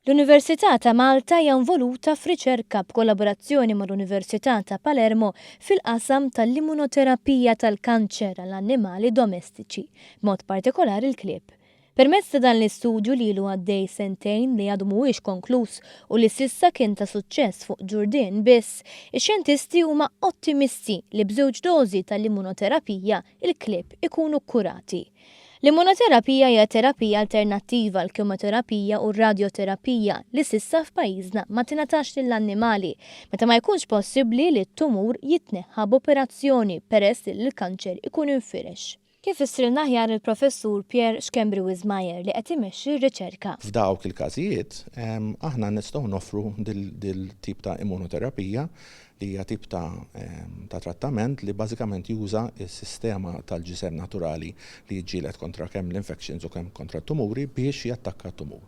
L-Università ta' Malta hija involuta f'riċerka b'kollaborazzjoni mal-Università ta' Palermo fil-qasam tal-immunoterapija tal-kanċer għall-annimali domestiċi, b'mod partikolari l-klieb. Permezz ta' dan l-istudju li ilu għaddej sentejn li għadu mhuwiex konkluż u li s'issa kien ta' suċċess fuq ġurdien biss, ix-xjentisti huma ottimisti li b'żewġ dożi tal-immunoterapija l-klieb ikunu kkurati. L-immunoterapija hija terapija alternattiva għall-kimoterapija u r-radjoterapija li s'issa f'pajjiżna ma tingħatax lill-annimali meta ma jkunx possibbli li t-tumur jitneħħa b'operazzjoni peress li l-kanċer ikun infirex. Kif fissrilna aħjar il-Professur Pierre Schembri Wismayer li qed imexxi r-riċerka. F'dawk il-każijiet, aħna nistgħu noffru dil-tip ta' immunoterapija li hija tip ta' ta' trattament li bażikament juża s-sistema tal-ġisem naturali li jiġġieled kontra kemm l-infections u kemm kontra t-tumuri biex jattakka t-tumur.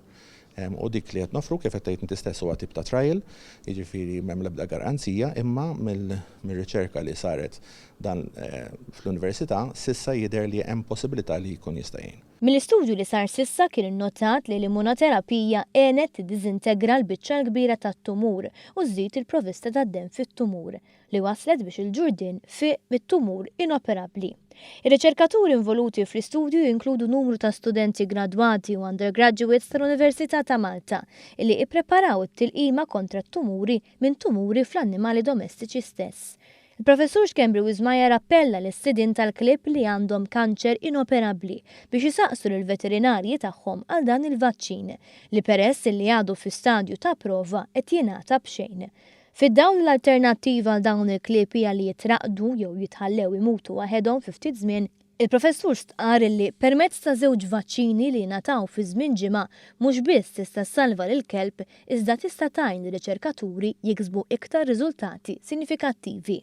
U dik li qed noffru kif qed tgħid inti stess huwa tip ta' trial, jiġifieri m'hemm l-ebda garanzija, imma mir-riċerka li saret dan fl-università s'issa jidher li hemm possibilità li jkun jista' jgħin. Mill-istudju li sar s'issa kien innotat li l-immunoterapija għenet tiddiżintegra l-biċċa l-kbira tat-tumur u żżid il-provista tad-demm fit-tumur, li wasslet biex il-ġurdien fieq mit-tumur inoperabbli. Ir-riċerkaturi involuti fl-istudju jinkludu numru ta' studenti gradwati u undergraduates tal-Università ta' Malta illi ippreparaw it-tilqima kontra t-tumuri minn tumuri fl-annimali domestiċi stess. Il-Professur Schembri Wismayer appella lis-sidien tal-klieb li għandhom kanċer inoperabbli biex isaqsu lill-veterinarji tagħhom għal dan il-vaċċin, li peress li għadu fi stadju ta' prova qed jingħata b'xejn. Fid-dawl li l-alternattiva għal dawn il-klieb hija li jitraqqdu jew jitħallew imutu waħedhom fi ftit żmien, Il-Professur stqarr li permezz ta' żewġ vaċċini li jingħataw fi żmien ġimgħa mhux biss tista' ssalva lill-kelb iżda tista' tgħin lir-riċerkaturi jiksbu iktar riżultati sinifikattivi.